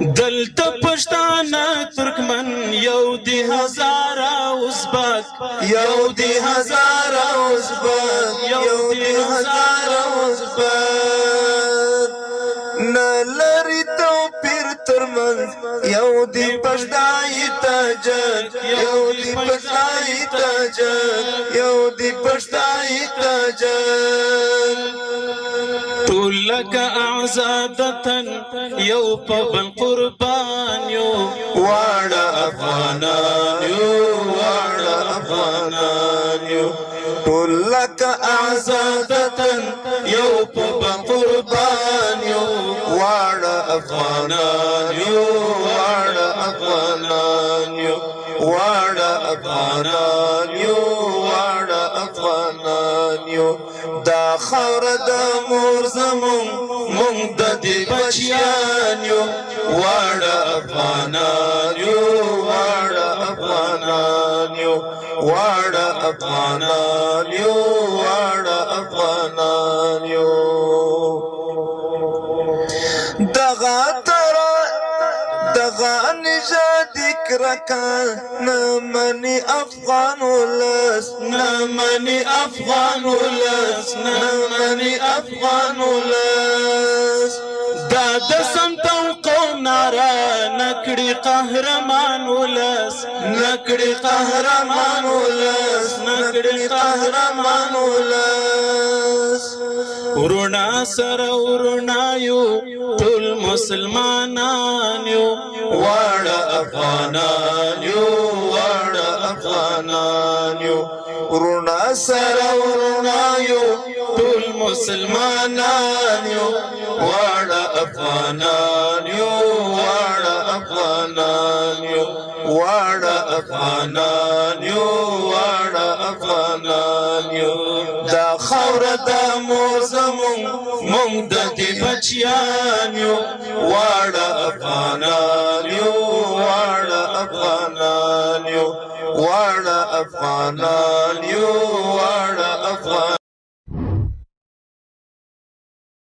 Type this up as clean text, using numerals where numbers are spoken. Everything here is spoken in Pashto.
دلته پښتانه ترکمن یو دی، هزاره ازبک یو دی، هزاره ازبک یو دی، هزاره ازبک. نه لري توپیر ترمنځ، یو دی پښتای تاجک، یو دی پښتای تاجک، یو دی پښتای تاجک. ټول لکه اعزادتن یو په بل قربان یو، واړه افغانان یو، واړه افغانان یو. ټول لکه اعزادتن یو په بل قربان یو، واړه افغانان یو، واړه افغانان یو، واړه افغانان یو، واړه افغانان یو. دا خاوره د مور زمون، مونږ د دې بچیان یو، واړه افغانان یو، واړه افغانان یو، واړه افغانان یو، واړه افغانان یو. دغه تر دغه نژاد کرکا نه مني افغان ولس، نه مني افغان ولس، نه مني افغان ولس. دا د سمت او قوم ناره نکړي قهرمان ولس، نکړي قهرمان ولس، نکړي قهرمان ولس. وروڼه سره وروڼه یو، ټول مسلمانان یو، واړه افغانان یو، واړه افغانان یو. وروڼه سره وروڼه یو، ټول مسلمانان یو، واړه افغانان یو، واړه افغانان یو، واړه افغانان یو، واړه افغانان یو. دا خاوره د مور زمونږ، مونږ د دې بچیان یو، واړه افغانان یو، واړه افغانان یو، واړه افغانان یو، واړه